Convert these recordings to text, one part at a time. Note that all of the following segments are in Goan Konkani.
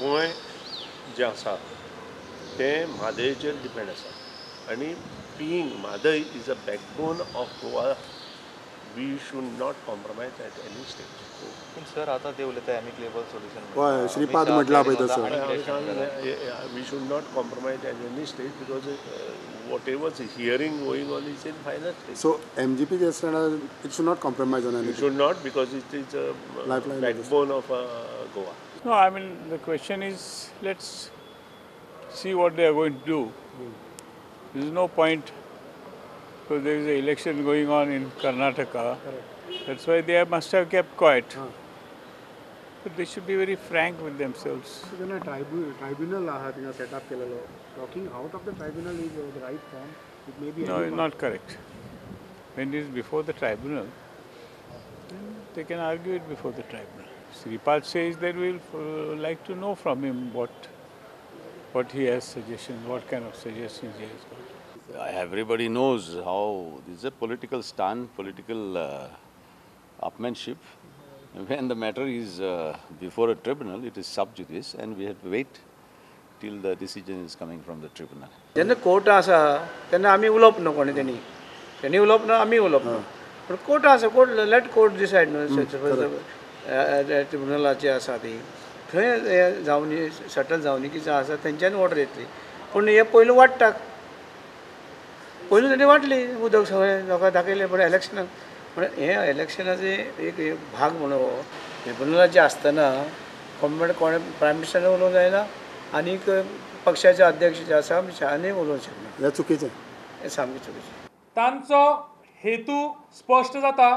गोंय जें आसा तें म्हादयचेर डिपेंड आसा आनी being Mhadei is a backbone of Goa, we should not compromise at any stage. पूण सर आतां ते उलयता एमिकेबल सोल्युशन. हय, श्रीपाद म्हटला पळय तसो. We should not compromise at any stage because whatever hearing going on is in final stage. So MGP जे आसतना it should not compromise on anything. It should not because it is a backbone of Goa. No, I mean the question is, let's see what they are going to do. There is no point because there is an election going on in Karnataka. Correct. That's why they must have kept quiet. But they should be very frank with themselves. जेन्ना tribunal आहा थिंगा सेटअप केलेलो, talking out of the tribunal is the right form. It may be no, not correct. When it is before the tribunal, then they can argue it before the tribunal. Shripad says that we will like to know from him what he has suggestions, what kind of suggestions he has got. Everybody knows how this is a political stand, political upmanship. When the matter is before a tribunal, it is sub judice and we have to wait till the decision is coming from the tribunal. जेन्ना कोर्ट आसा तेन्ना आमी उलोवप न्हू कोणी तेणी तेणी उलोवप ना, आमी उलोवप न्हू, पूण कोर्ट आसा, कोर्ट लेट कोर्ट डिसायड न्हू. ट्रिब्युनलाची आसा ती थंय जावनी सेटल जावनी कितें आसा तेंच्यान ऑर्डर येतली. पूण हे पयलू वाडटा, पयलू तेणी वांटली उदक सगळें लोकांक दाखयलें. पूण इलेक्शनाक पूण हे इलेक्शनाचे एक भाग म्हणून हो ट्रिब्युनलाचे आसतना गव्हर्मेंट कोणें प्रायम मिनिस्टरान उलोवंक जायना आनीक पक्षाचे अध्यक्ष जे आसा आनी उलोवंक शकना. हें चुकीचें, हें सामकें चुकीचें. तांचो हेतू स्पश्ट जाता.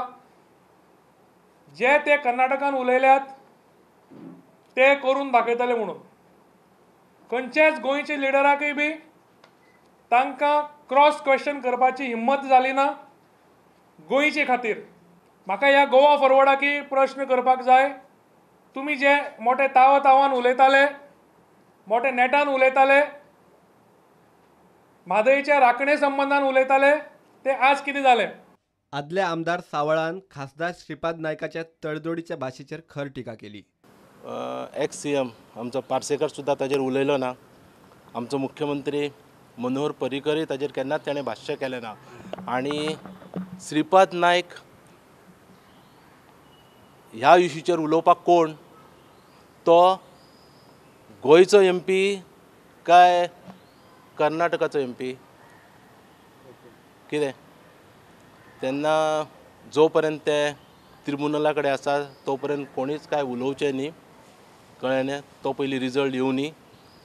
जे ते कर्नाटकान उलयल्यात ते करून दाखयतले म्हणून खंयच्याच गोंयच्या लिडराकय बी तांकां क्रॉस क्वेश्चन करपाची हिम्मत जाली ना गोंयचे खातीर. म्हाका ह्या गोवा फॉरवर्डाकय प्रश्न करपाक जाय, तुमी जे मोटे तावा तावान उलयताले, मोटे नेटान उलयताले, म्हादयच्या राखणे संबंदान उलयताले, ते आज कितें जालें? आदले आमदार सावळान खासदार श्रीपाद नायकाच्या तडजोडीच्या भाशेचेर खर टिका केली. एक्स CM आमचो पार्सेकर सुद्दां ताजेर उलयलो ना, आमचो मुख्यमंत्री मनोहर पर्रीकरय ताजेर केन्नाच ताणें भाश्य केलें ना. आनी श्रीपाद नायक ह्या इशूचेर उलोवपाक कोण? तो गोंयचो MP काय कर्नाटकाचो MP कितें? तेन्ना जो पर्यंत ते ट्रिब्युनला कडेन आसा तो पर्यंत कोणीच काय उलोवचें न्ही, कळ्ळें न्ही? तो पयलीं रिजल्ट येवनी,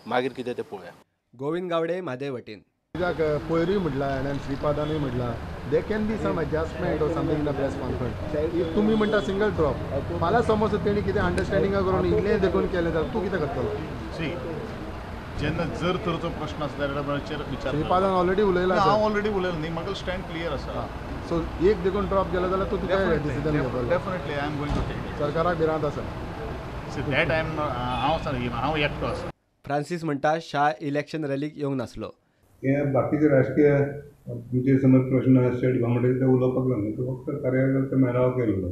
मागीर कितें तें पळोवया. गोविंद गावडे, म्हादय वटेन. कित्याक पयरूय म्हटलां आनी श्रीपादानूय म्हटलां there can be some adjustment or something in the press conference. If तुमी म्हणटा सिंगल ड्रॉप, फाल्यां समज तेणी कितें अंडरस्टँडिंगा करून इतलें देखून केलें जाल्यार तूं कितें करतलो? सी, जेन्ना जर तरचो प्रश्न आसता जाल्यार विचार. श्रीपादान ऑलरेडी उलयला. हांव ऑलरेडी उलयला न्ही, म्हाका स्टँड क्लियर आसा. सो एक देखून ड्रॉप गेलो जाल्यार तूं तुका डिसिजन घेतलो. Definitely I am going to take. सरकाराक भिरांत आसा. सी that I am, हांव हांव एकटो आसा. फ्रांसीस म्हणटा शाह इलेक्शन रॅलीक येवंक नासलो. हे बाकीचे राजकीय तुमचे समज प्रश्न स्टेट गव्हर्मेंटाचे ते उलोवपाक लागना, तो फक्त कार्यकर्ते मेळावो केल्लो.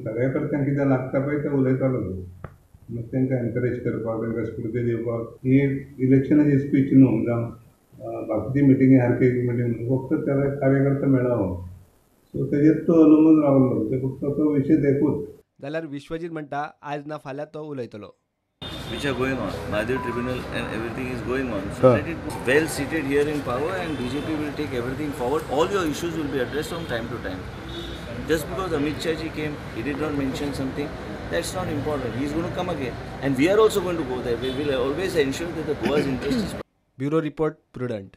कार्यकर्त्यांक कितें लागता पळय ते उलयतालो. मागीर तांकां एनकरेज करपाक, तांकां स्फूर्ती दिवपाक ही इलेक्शनाची स्पीच न्हू जावं बाकीची मिटिंगे सारकी मिटींग न्हू, फक्त त्या कार्यकर्ते मेळावो. सो तेजेर तो अवलंबून रावलो, म्हणजे फक्त तो विशय देखूच. जाल्यार विश्वजीत म्हणटा आयज ना फाल्यां तो उलयतलो. Which are going on, Mhadei tribunal and everything is going on. So let it go. Well seated here in power, and BJP will take everything forward. All your issues will be addressed from time to time. Just because Amit Shah ji came, he did not mention something, that's not important. He is going to come again. And we are also going to go there. We will always ensure that the Goa's interest is. Bureau Report, Prudent.